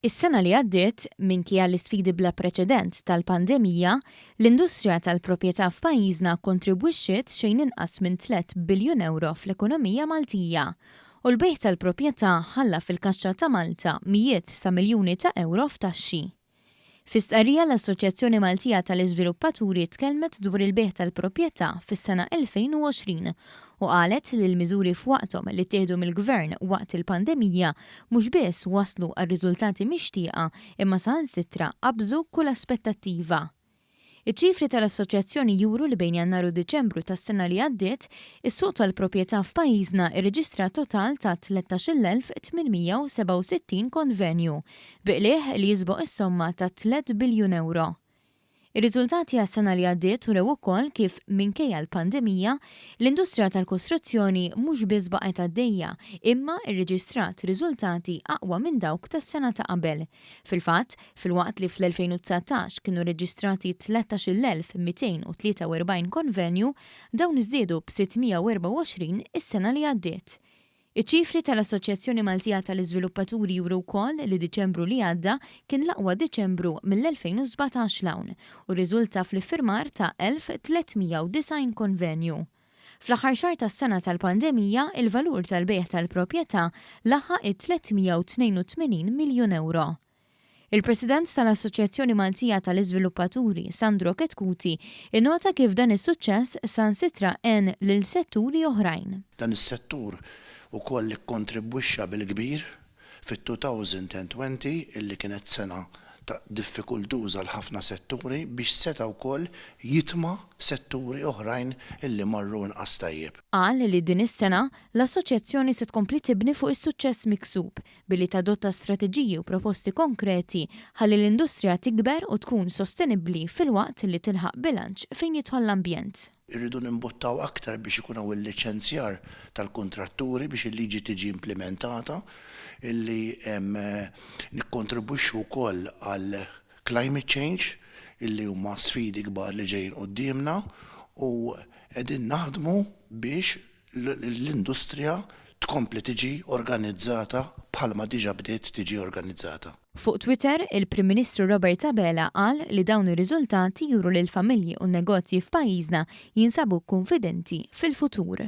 Is-sena li għaddiet, minkejja l-isfidi bla preċedent tal-pandemija, l-industrija tal-proprjetà f'pajjiżna kkontribwixxiet xejn inqas minn 3 biljun ewro fl-ekonomija Maltija. U l-bejgħ tal-proprjetà ħalla fil-kaxxa ta' Malta mijiet ta' miljuni ta' ewro f'taxxi. Fi stqarrija l-Assoċjazzjoni Maltija tal-Iżviluppaturi tkellmet dwar il-bejgħ tal-proprjetà fis-sena 2020 u qalet li l-miżuri f'waqthom li ttieħdu mill-Gvern waqt il-pandemija mhux biss wasslu għar-riżultati mixtieqa imma saħansitra qabżu kull aspettattiva. Iċ-ċifri tal-Assoċjazzjoni juru li bejn Jannar u Diċembru tas-sena li għaddiet, is-suq tal-proprjetà f'pajjiżna rreġistra total ta' 13,867 konvenju, bi qligħ li jisboq is-somma ta' tliet biljun ewro. Ir-riżultati għas-sena li għaddiet urew ukoll kif, minkejja l-pandemija, l-industrija tal-kostruzzjoni mhux biss baqgħet għaddejja imma rreġistrat riżultati aqwa minn dawk tas-sena ta' qabel. Fil-fatt, filwaqt li fl-2019 kienu rreġistrati 13,243 konvenju, dawn żdiedu b'624 is-sena li għaddiet. Iċ-ċifri tal-Assoċjazzjoni Maltija tal-Iżviluppaturi juru wkoll li Diċembru li għadda kien l-aqwa Diċembru mill-2017 'l hawn u rriżulta fl-iffirmar ta' 1,390 konvenju. Fl-aħħar xahar tas-sena tal-pandemija, il-valur tal-bejgħ tal-proprjetà laħaq it-382 miljun ewro. Il-President tal-Assoċjazzjoni Maltija tal-Iżviluppaturi, Sandro Chetcuti, innota kif dan is-suċċess sansitra għen lil setturi oħrajn. Dan is-settur ukoll ikkontribwixxa bil-kbir fit-2020 illi kienet sena ta' diffikultuża għal ħafna setturi biex seta' wkoll jitma' setturi oħrajn illi marru inqas tajjeb. Qal li din is-sena, l-Assoċjazzjoni se tkompli tibni fuq is-suċċess miksub billi tadotta strateġiji u proposti konkreti ħalli l-industrija tikber u tkun sostenibbli filwaqt li tilħaq bilanċ fejn jidħol l-ambjent. Irridu nimbuttaw aktar biex ikun hawn il-liċenzjar tal-kuntratturi biex il-liġi tiġi implimentata, illi nikkontribwixxu wkoll għal climate change illi huma sfidi kbar li ġejjin quddiemna u qegħdin naħdmu biex l-industrija tkompli tiġi organizzata bħalma diġà bdiet tiġi organizzata. Fuq Twitter, il-Prim Ministru Robert Abela qal li dawn ir-riżultati juru li l-familji u n-negozji f'pajjiżna jinsabu kunfidenti fil-futur.